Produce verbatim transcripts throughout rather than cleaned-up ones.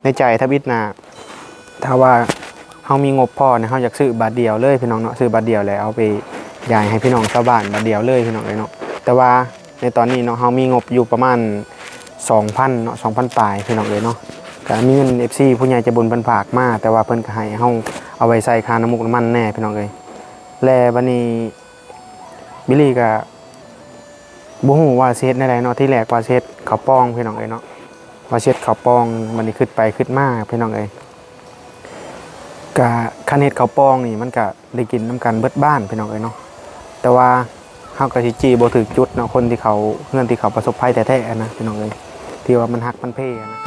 ในใจทำอิดนะ ถ้าว่าเฮามีงบพอเนี่ย เฮาอยากซื้อบัตรเดียวเลยพี่น้องเนาะ ซื้อบัตรเดียวแล้วเอาไปยายให้พี่น้องชาวบ้านบัตรเดียวเลยพี่น้องเอ้ยเนาะ แต่ว่าในตอนนี้เนาะ เฮามีงบอยู่ประมาณ สองพัน เนาะ สองพัน ปลายพี่น้องเอ้ยเนาะ ก็มีเงิน เอฟซี ผู้ใหญ่ใจบุญเพิ่นฝากมา แต่ว่าเพิ่นก็ให้เฮาเอาไว้ใส่ค่าน้ำมูกน้ำมันแน่พี่น้องเอ้ย และบัดนี้บิลลี่ก็บ่ฮู้ว่าสิเฮ็ดแนวใดเนาะ ทีแรกว่าสิเฮ็ดข้าวปองพี่น้องเอ้ยเนาะ ว่าสิเฮ็ดข้าวปอง บัดนี้คิดไปคิดมาพี่น้องเอ้ย กะคันเฮ็ดข้าวปองนี่มันกะได้กินนำกันเบิดบ้านพี่น้องเอ้ยเนาะ แต่ว่าเฮากะสิจี้บ่ถืกจุดเนาะ คนที่เขา เฮือนที่เขาประสบภัยแท้ๆนะพี่น้องเอ้ย ที่ว่ามันฮักมันเพอะนะ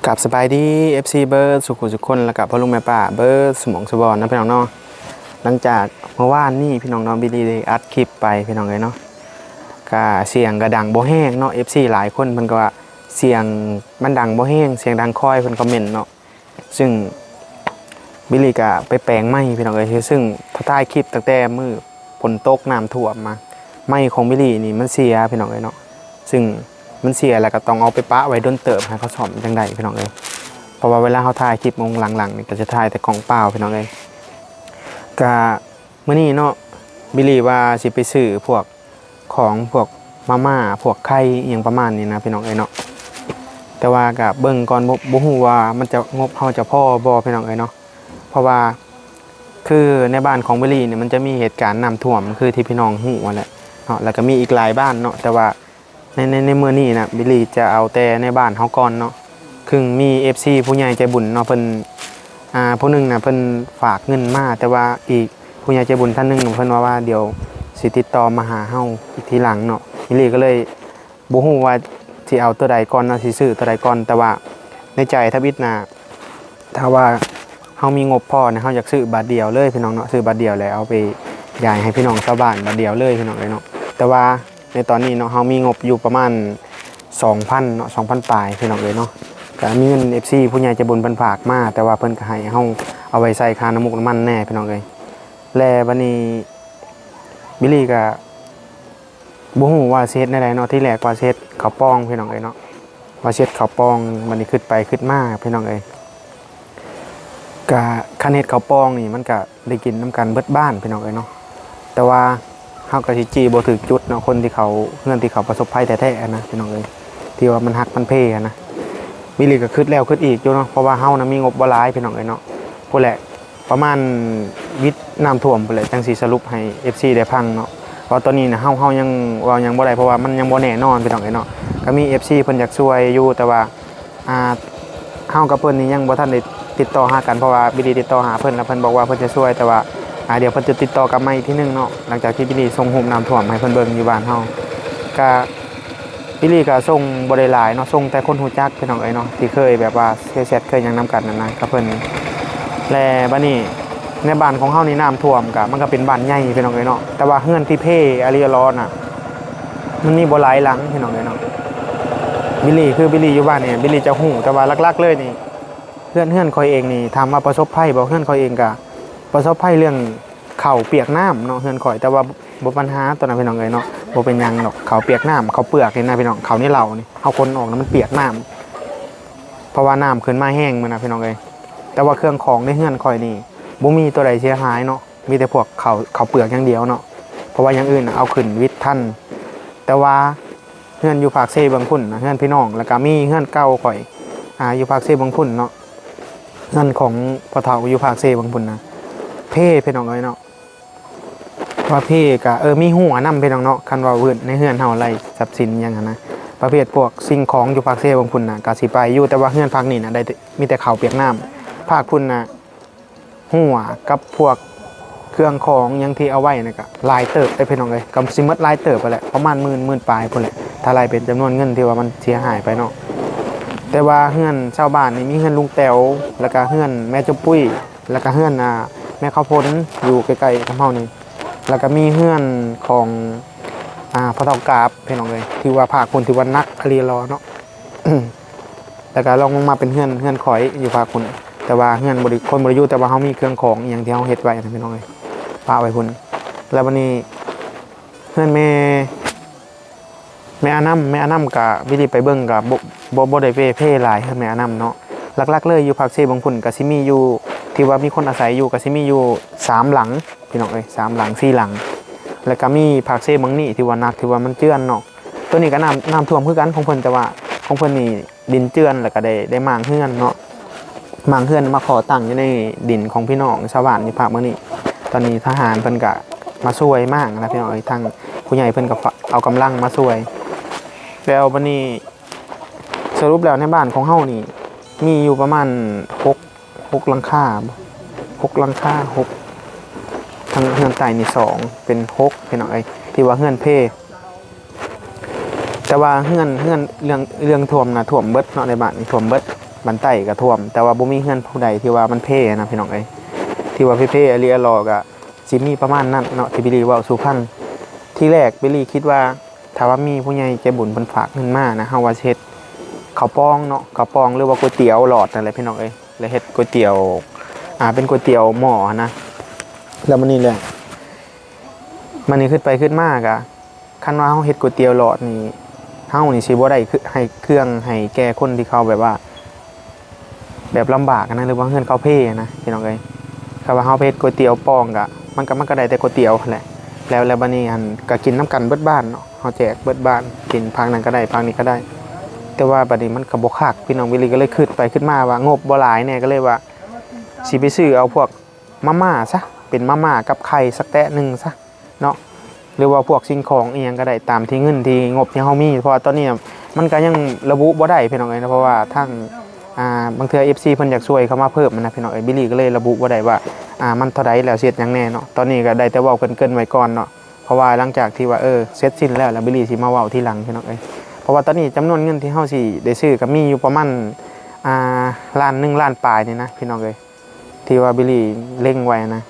ครับ สบายดี เอฟซี เบิดสุขุสุขคน แล้วก็พ่อลุงแม่ป้าเบิดสมองสบอนนะพี่น้องเนาะ หลังจากเมื่อวานนี้พี่น้องเนาะ บิลลี่ได้อัดคลิปไปพี่น้องเอ้ยเนาะ ก็เสียงก็ดังบ่แฮงเนาะ เอฟซี หลายคนเพิ่นก็ว่าเสียงมันดังบ่แฮง เสียงดังคอย เพิ่นคอมเมนต์เนาะ ซึ่งบิลลี่ก็ไปแปลงไมค์พี่น้องเอ้ย ซึ่งถ่ายคลิปตั้งแต่มื้อฝนตกน้ำท่วมมา ไมค์ของบิลลี่นี่มันเสียพี่น้องเอ้ยเนาะ ซึ่งมันเสียแล้วก็ต้องเอาไปปะไว้โดนเติบให้เขาซ่อมจั่งใดพี่น้องเอ้ย เพราะว่าเวลาเฮาถ่ายคลิปวงหลังๆนี่ก็จะถ่ายแต่กล้องเปล่าพี่น้องเอ้ย ก็มื้อนี้เนาะ บิลลี่ว่าสิไปซื้อพวกของพวกมาม่า พวกไข่อิหยังประมาณนี้นะพี่น้องเอ้ยเนาะ แต่ว่าก็เบิ่งก่อน บ่ บ่ฮู้ว่ามันจะ งบเฮาจะพอบ่พี่น้องเอ้ยเนาะ เพราะว่าคือในบ้านของบิลลี่เนี่ยมันจะมีเหตุการณ์น้ำท่วมคือที่พี่น้องฮู้หั้นแหละเนาะ แล้วก็มีอีกหลายบ้านเนาะ แต่ว่าใน ใน ในมื้อนี้นะ บิลลี่จะเอาแต่ในบ้านเฮาก่อนเนาะ ซึ่งมี เอฟซี ผู้ใหญ่ใจบุญเนาะ เพิ่น อ่า ผู้หนึ่งนะเพิ่นฝากเงินมา แต่ว่าอีกผู้ใหญ่ใจบุญท่านหนึ่งเพิ่นว่า ว่าเดี๋ยวสิติดต่อมาหาเฮาอีกทีหลังเนาะ บิลลี่ก็เลยบ่ฮู้ว่าสิเอาตัวใดก่อนเนาะ สิซื้อตัวใดก่อน แต่ว่าในใจทำอิดนะ ถ้าว่าเฮามีงบพอเนี่ย เฮาอยากซื้อบัตรเดียวเลยพี่น้องเนาะ ซื้อบัตรเดียวแล้วเอาไปยายให้พี่น้องชาวบ้านบัตรเดียวเลยพี่น้องเอ้ยเนาะ แต่ว่าในตอนนี้เนาะ เฮามีงบอยู่ประมาณ สองพัน เนาะ สองพัน ปลายพี่น้องเอ้ยเนาะ ก็มีเงิน เอฟซี ผู้ใหญ่ใจบุญเพิ่นฝากมา แต่ว่าเพิ่นก็ให้เฮาเอาไว้ใส่ค่าน้ำมูกน้ำมันแน่พี่น้องเอ้ย และบัดนี้บิลลี่ก็ บ่ฮู้ว่าสิเฮ็ดแนวใดเนาะ ทีแรกว่าสิเฮ็ดข้าวปองพี่น้องเอ้ยเนาะ ว่าสิเฮ็ดข้าวปอง บัดนี้คิดไปคิดมาพี่น้องเอ้ย กะคันเฮ็ดข้าวปองนี่มันกะได้กินนำกันเบิดบ้านพี่น้องเอ้ยเนาะ แต่ว่าเฮากะสิจี้บ่ถืกจุดเนาะ คนที่เขา เฮือนที่เขาประสบภัยแท้ๆนะพี่น้องเอ้ย ที่ว่ามันฮักมันเพอะนะ บิลลี่ก็คิดแล้วคิดอีกอยู่เนาะ เพราะว่าเฮานะมีงบบ่หลายพี่น้องเอ้ยเนาะ พู้นแหละ ประมาณวิดน้ำท่วมพู้นแหละ จั่งสิสรุปให้ เอฟซี ได้ฟังเนาะ เพราะตอนนี้นะเฮา เฮายังเว้าหยังบ่ได้ เพราะว่ามันยังบ่แน่นอนพี่น้องเอ้ยเนาะ ก็มี เอฟซี เพิ่นอยากช่วยอยู่ แต่ว่า อ่า เฮากับเพิ่นนี่ยังบ่ทันได้ติดต่อหากัน เพราะว่าบิลลี่ติดต่อหาเพิ่นแล้ว เพิ่นบอกว่าเพิ่นจะช่วย แต่ว่า อ่า เดี๋ยวเพิ่นจะติดต่อกลับมาอีกทีหนึ่งเนาะ หลังจากที่บิลลี่ส่งรูปน้ำท่วมให้เพิ่นเบิ่งอยู่บ้านเฮา ก็ บิลลี่ก็ส่งบ่ได้หลายเนาะ ส่งแต่คนรู้จักพี่น้องเอ้ยเนาะ ที่เคยแบบว่าเคยแชทเคยหยังนำกันนั่นนะ กับเพิ่น และบัดนี้ในบ้านของเฮานี่น้ำท่วมก็ มันก็เป็นบ้านใหญ่พี่น้องเอ้ยเนาะ แต่ว่าเฮือนที่เพอีหลีน่ะ มันมีบ่หลายหลังพี่น้องเอ้ยเนาะ บิลลี่ คือบิลลี่อยู่บ้านนี่ บิลลี่จะฮู้ แต่ว่าหลักๆเลยนี่ เฮือน เฮือนข้อยเองนี่ ถามว่าประสบภัยบ่ เฮือนข้อยเองก็ประสบภัยเรื่องข้าวเปียกน้ำเนาะ เฮือนข้อย แต่ว่าบ่ปัญหาตัวนั้นพี่น้องเอ้ยเนาะ บ่เป็นหยังดอก ข้าวเปียกน้ำ ข้าวเปลือกนี่นะพี่น้อง ข้าวเหนียวเหล้านี่ เฮาขนออกนะมันเปียกน้ำ เพราะว่าน้ำขึ้นมาแฮงมื้อนะพี่น้องเอ้ย แต่ว่าเครื่องของในเฮือนข้อยนี่ บ่มีตัวใดเสียหายเนาะ มีแต่พวกข้าว ข้าวเปลือกอย่างเดียวเนาะ เพราะว่าอย่างอื่นน่ะเอาขึ้นวิทย์ทัน แต่ว่าเฮือนอยู่ปากเซเบิ่งพุ้นนะ เฮือนพี่น้อง แล้วก็มีเฮือนเก่าข้อย อ่า อยู่ปากเซเบิ่งพุ้นเนาะ เฮือนของพ่อเฒ่าอยู่ปากเซเบิ่งพุ้นนะ เพพี่น้องเอ้ยเนาะ ว่าเพก็ เออ มีหัวนำพี่น้องเนาะ คันว่าเฮือน ในเฮือนเฮาไล่ทรัพย์สินหยังหั้นนะ ประเภทพวกสิ่งของอยู่ปากเซเบิ่งพุ้นนะ ก็สิไปอยู่ แต่ว่าเฮือนภาคนี้นะ ได้แต่ มีแต่ข้าวเปียกน้ำ ภาคพุ้นนะ หัวกับพวกเครื่องของหยังที่เอาไว้นะก็หลายเติบเด้พี่น้องเอ้ย ก็สิหมดหลายเติบไปแหละ ประมาณหมื่น หมื่นปลายพุ้นแหละ ถ้าไล่เป็นจำนวนเงินที่ว่ามันเสียหายไปเนาะ แต่ว่าเฮือนชาวบ้านนี่มีเฮือนลุงแต๋ว แล้วก็เฮือนแม่จมปุ้ย แล้วก็เฮือน อ่า แม่ข้าวฝนอยู่ใกล้ๆกับเฮานี่ แล้วก็มีเฮือนของ อ่า พอเท่ากราบพี่น้องเอ้ย ถือว่าภาคพุ้นถือว่าหนักอีหลีหลอเนาะ แล้วก็ลองลงมาเป็นเฮือน เฮือนข่อยอยู่ภาคพุ้น แต่ว่าเฮือนบ่ได้ คนบ่ได้อยู่ แต่ว่าเฮามีเครื่องของอีหยังที่เฮาเฮ็ดไว้นะพี่น้องเอ้ย ปะไว้พุ้น แล้วบัดนี้ เฮือนแม่ แม่อาน้ำ แม่อาน้ำกะ บิลลี่ไปเบิ่งกะบ่ บ่ บ่ได้เว่เพหลายเฮือนแม่อาน้ำเนาะ หลักๆเลยอยู่ภาคเซบังพุ้นกะสิมีอยู่ ที่ว่ามีคนอาศัยอยู่กะสิมีอยู่สามหลังพี่น้องเอ้ย สามหลัง สี่หลัง แล้วกะมีภาคเซบังนี่ที่ว่าหนัก ที่ว่ามันเจือนเนาะ ตัวนี้กะน้ำ น้ำท่วมคือกันของเพิ่น แต่ว่าของเพิ่นนี่ดินเจือน แล้วกะได้ ได้มางเฮือนเนาะ มางเฮือนมาขอตั้งอยู่ในดินของพี่น้องชาวบ้านอยู่ภาคบังนี่ ตอนนี้ทหารเพิ่นกะมาช่วยมางนะพี่น้องเอ้ย ทางผู้ใหญ่เพิ่นกะเอากำลังมาช่วย แล้วบัดนี้ สรุปแล้วในบ้านของเฮานี่ มีอยู่ประมาณหก หกหลังคาบ่ หกหลังคา หก ทั้งเฮือนใต้นี่สอง เป็นหกพี่น้องเอ้ย ที่ว่าเฮือนเพ แต่ว่าเฮือน เฮือน เรื่อง เรื่องท่วมนะ ท่วมเบิดเนาะ ในบ้านนี่ท่วมเบิด บ้านใต้กะท่วม แต่ว่าบ่มีเฮือนผู้ใดที่ว่ามันเพนะพี่น้องเอ้ย ที่ว่าเพๆอีหลีอีหลอกะสิมีประมาณนั้นเนาะ ที่บิลลี่เว้าสู่ฟัง ทีแรกบิลลี่คิดว่า ถ้าว่ามีผู้ใหญ่ใจบุญเพิ่นฝากเงินมานะ เฮาว่าสิเฮ็ดข้าวปองเนาะ ข้าวปองหรือว่าก๋วยเตี๋ยวหลอดนั่นแหละพี่น้องเอ้ย แล้วเฮ็ดก๋วยเตี๋ยว อ่า เป็นก๋วยเตี๋ยวหม้อหั้นนะ แล้วบัดนี้แหละ บัดนี้คิดไปคิดมากะ คันว่าเฮาเฮ็ดก๋วยเตี๋ยวหลอดนี่ เฮานี่สิบ่ได้คือ ให้เครื่องให้แก่คนที่เขาแบบว่า แบบลำบากนะ หรือว่าเฮือนเขาเพนะพี่น้องเอ้ย ถ้าว่าเฮาไปเฮ็ดก๋วยเตี๋ยวปองกะ มันกะ มันกะได้แต่ก๋วยเตี๋ยวหั้นแหละ แล้ว แล้วบัดนี้หั้นกะกินนำกันเบิดบ้านเนาะ เฮาแจกเบิดบ้าน กินภาคนั้นกะได้ ภาคนี้กะได้ แต่ว่าบัดนี้มันกะบ่คัก พี่น้องบิลลี่กะเลยคิดไปคิดมาว่างบบ่หลายแน่ กะเลยว่า สิไปซื้อเอาพวกมาม่าซะ เป็นมาม่ากับไข่สักแต๊ะหนึ่งซะเนาะ หรือว่าพวกสิ่งของอีหยังกะได้ ตามที่เงินที่งบที่เฮามี เพราะว่าตอนนี้มันกะยังระบุบ่ได้พี่น้องเอ้ยนะ เพราะว่าทาง อ่า บางเทื่อ เอฟซี เพิ่นอยากช่วยเข้ามาเพิ่มนะพี่น้องเอ้ย บิลลี่กะเลยระบุบ่ได้ว่า อ่า มันเท่าใดแล้วสิเฮ็ดหยังแน่เนาะ ตอนนี้กะได้แต่เว้าเกริ่นๆไว้ก่อนเนาะ เพราะว่าหลังจากที่ว่า เออ เสร็จสิ้นแล้ว แล้วบิลลี่สิมาเว้าทีหลังพี่น้องเอ้ย เพราะว่าตอนนี้จำนวนเงินที่เฮาสิได้ซื้อกะมีอยู่ประมาณ อ่า ล้านหนึ่ง ล้านปลายนี่นะพี่น้องเอ้ย ที่ว่าบิลลี่เล็งไว้นะ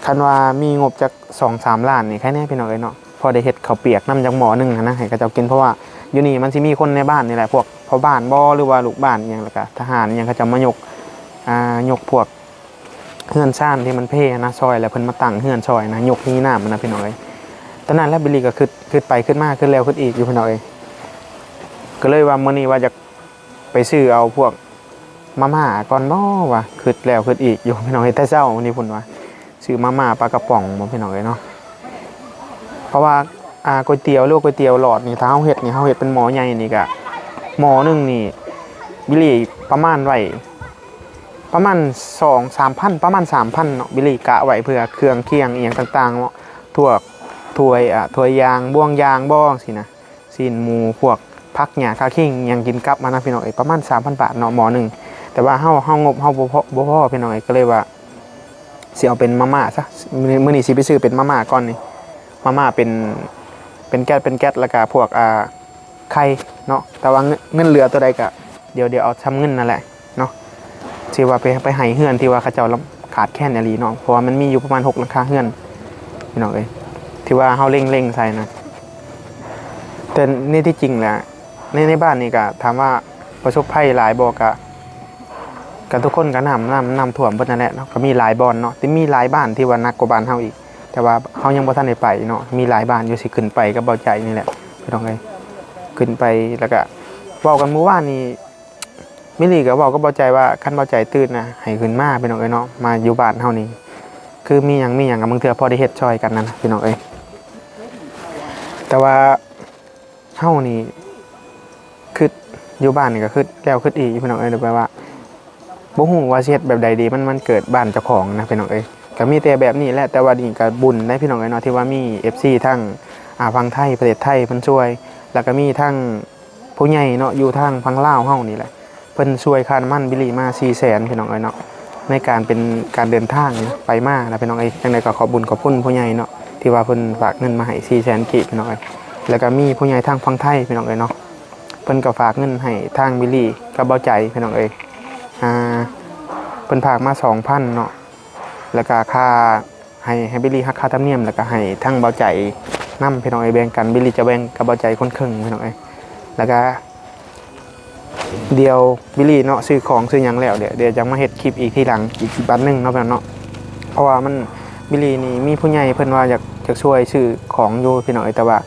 คันว่ามีงบจักสองสามล้านนี่ ใครแน่พี่น้องเอ้ยเนาะ พอได้เฮ็ดข้าวเปียกนำจักหม้อหนึ่งหั้นนะ ให้เขาเจ้ากิน เพราะว่าอยู่นี่มันสิมีคนในบ้านนี่แหละ พวกพ่อบ้านบ่ หรือว่าลูกบ้านอีหยัง แล้วกะทหารอีหยัง เขาเจ้ามายก อ่า ยกพวกเฮือนซานที่มันเพนะ ซอย แล้วเพิ่นมาตั้งเฮือนซอยนะ ยกหีน้ำนะพี่น้องเอ้ย ตอนนั้นแหละบิลลี่กะคิด คิดไปคิดมา คิดแล้วคิดอีกอยู่พี่น้องเอ้ย กะเลยว่ามื้อนี้ว่าจะไปซื้อเอาพวกมาม่าก่อนบ่ ว่าคิดแล้วคิดอีกอยู่พี่น้องเอ้ย แต่เช้ามื้อนี้พุ้นว่า ซื้อมาม่าปลากระป๋องบ่พี่น้องเอ้ยเนาะ เพราะว่า อ่า ก๋วยเตี๋ยวหรือว่าก๋วยเตี๋ยวหลอดนี่ ถ้าเฮาเฮ็ดนี่ เฮาเฮ็ดเป็นหม้อใหญ่นี่กะ หม้อหนึ่งนี่ บิลลี่ประมาณไว้ ประมาณสองสามพัน ประมาณสามพันเนาะ บิลลี่กะไว้เพื่อเครื่องเคียงอีหยังต่างๆเนาะ พวกถ้วย อ่า ถ้วยยาง บ่วงยางบ่ ซี้นะ ซี้นหมู พวกผักหญ้าคาคิงอีหยังกินกับมานะพี่น้องเอ้ย ประมาณสามพันบาทเนาะ หม้อหนึ่ง แต่ว่าเฮา เฮางบเฮาบ่พอ บ่พอพี่น้องเอ้ย กะเลยว่า สิเอาเป็นมาม่าซะ มื้อนี้ มื้อนี้สิไปซื้อเป็นมาม่าก่อนนี่ มาม่าเป็น เป็นแก๊ส เป็นแก๊ส แล้วกะพวก อ่า ไข่เนาะ แต่ว่าเงิน เงินเหลือตัวใดกะ เดี๋ยว เดี๋ยวเอาซ่ำเงินนั่นแหละเนาะ สิว่าไป ไปให้เฮือนที่ว่าเขาเจ้าลำ ขาดแคลนอีหลีเนาะ เพราะว่ามันมีอยู่ประมาณหกหลังคาเฮือนพี่น้องเอ้ย ที่ว่าเฮาเล็งๆใส่นะ แต่ในที่จริงแหละ ใน ในบ้านนี่กะ ถามว่าประสบภัยหลายบ่ กะ กะทุกคนกะน้ำ น้ำ น้ำท่วมเบิดนั่นแหละเนาะ กะมีหลายบ่อนเนาะ แต่มีหลายบ้านที่ว่าหนักกว่าบ้านเฮาอีก แต่ว่าเฮายังบ่ทันได้ไปเนาะ มีหลายบ้านอยู่ สิขึ้นไปกับเบาใจนี่แหละพี่น้องเอ้ย ขึ้นไป แล้วกะเว้ากันมื้อวานนี่ บิลลี่กะเว้ากับเบาใจว่า คันเบาใจตื่นนะ ให้ขึ้นมาพี่น้องเอ้ยเนาะ มาอยู่บ้านเฮานี่ คือมีหยัง มีหยังกะบางเทื่อพอได้เฮ็ดซอยกันนั่นนะพี่น้องเอ้ย แต่ว่าเฮานี่ คิด อยู่บ้านนี่กะคิดแล้วคิดอีกอยู่พี่น้องเอ้ย แบบว่า บ่ฮู้ว่าสิเฮ็ดแบบใดดี มัน มันเกิดบ้านเจ้าของนะพี่น้องเอ้ย กะมีแต่แบบนี้แหละ แต่ว่านี่กะบุญได้พี่น้องเอ้ยเนาะ ที่ว่ามี เอฟซี ทั้ง อ่า ฝั่งไทย ประเทศไทยเพิ่นช่วย แล้วกะมีทั้งผู้ใหญ่เนาะ อยู่ทางฝั่งลาวเฮานี่แหละ เพิ่นช่วยค่าน้ำมันบิลลี่มาสี่แสนพี่น้องเอ้ยเนาะ ในการเป็น การเดินทางไปมานะพี่น้องเอ้ย จั่งใดกะขอบบุญขอบคุณผู้ใหญ่เนาะ ที่ว่าเพิ่นฝากเงินมาให้สี่แสนกีบพี่น้องเอ้ย แล้วกะมีผู้ใหญ่ทางฝั่งไทยพี่น้องเอ้ยเนาะ เพิ่นกะฝากเงินให้ทางบิลลี่กับเบาใจพี่น้องเอ้ย อ่า เพิ่นฝากมาสองพันเนาะ แล้วกะค่า ให้ ให้บิลลี่หักค่าธรรมเนียม แล้วกะให้ทางเบาใจ นำพี่น้องเอ้ย แบ่งกัน บิลลี่จะแบ่งกับบ่าวใจคนครึ่งพี่น้องเอ้ย แล้วก็เดี๋ยวบิลลี่เนาะซื้อของซื้อหยังแล้ว เดี๋ยวเดี๋ยวจะมาเฮ็ดคลิปอีกทีหลังอีกบัดหนึ่งเนาะพี่น้องเนาะ เพราะว่ามันบิลลี่นี่มีผู้ใหญ่เพิ่นว่าอยากอยากช่วยซื้อของอยู่พี่น้องเอ้ย แต่ว่า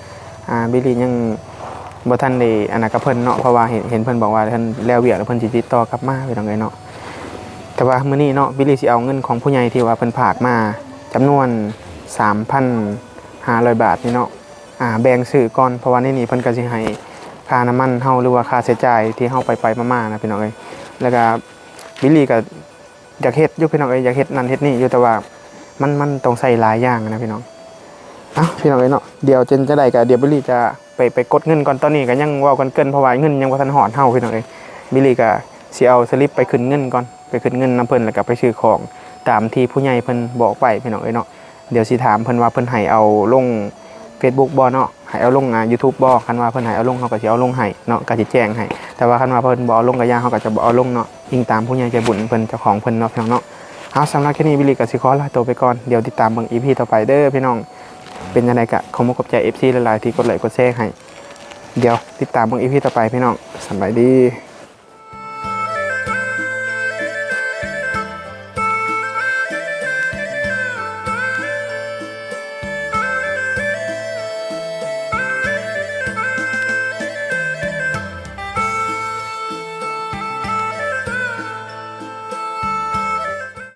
อ่าบิลลี่ยังบ่ทันได้อันนั้นกับเพิ่นเนาะ เพราะว่าเห็นเห็นเพิ่นบอกว่าเพิ่นแล้วเวียกแล้วเพิ่นสิติดต่อกลับมาพี่น้องเอ้ยเนาะ แต่ว่ามื้อนี้เนาะบิลลี่สิเอาเงินของผู้ใหญ่ที่ว่าเพิ่นฝากมาจำนวนสามพันห้าร้อยบาทนี่เนาะ อ่าแบ่งซื้อก่อน เพราะว่าในนี้เพิ่นก็สิให้ค่าน้ำมันเฮาหรือว่าค่าใช้จ่ายที่เฮาไปไปมามานะพี่น้องเอ้ย แล้วก็บิลลี่ก็อยากเฮ็ดอยู่พี่น้องเอ้ย อยากเฮ็ดนั่นเฮ็ดนี่อยู่ แต่ว่ามันมันต้องใช้หลายอย่างนะพี่น้อง เอ้าพี่น้องเอ้ยเนาะ เดี๋ยวเจนจะได้ก็เดี๋ยวบิลลี่จะไปไปกดเงินก่อน ตอนนี้ก็ยังเว้ากันเกิน เพราะว่าเงินยังบ่ทันฮอดเฮาพี่น้องเอ้ย บิลลี่ก็สิเอาสลิปไปขึ้นเงินก่อน ไปขึ้นเงินนำเพิ่น แล้วก็ไปซื้อของตามที่ผู้ใหญ่เพิ่นบอกไปพี่น้องเอ้ยเนาะ เดี๋ยวสิถามเพิ่นว่าเพิ่นให้เอาลง Facebook บ่เนาะ ให้เอาลงอ่า YouTube บ่ คันว่าเพิ่นให้เอาลงเฮาก็สิเอาลงให้เนาะ ก็สิแจ้งให้ แต่ว่าคันว่าเพิ่นบ่เอาลงก็อย่า เฮาก็จะบ่เอาลงเนาะ อิงตามผู้ใหญ่ใจบุญเพิ่นเจ้าของเพิ่นเนาะพี่น้องเนาะ เอาสำหรับคลิปนี้บิลลี่ก็สิขอลาตัวไปก่อน เดี๋ยวติดตามเบิ่ง อีพี ต่อไปเด้อพี่น้อง เป็นจั่งใดก็ขอมุกขอบใจ เอฟซี หลายๆที่กดไลค์กดแชร์ให้ เดี๋ยวติดตามเบิ่ง อีพี ต่อไปพี่น้อง สำบายดี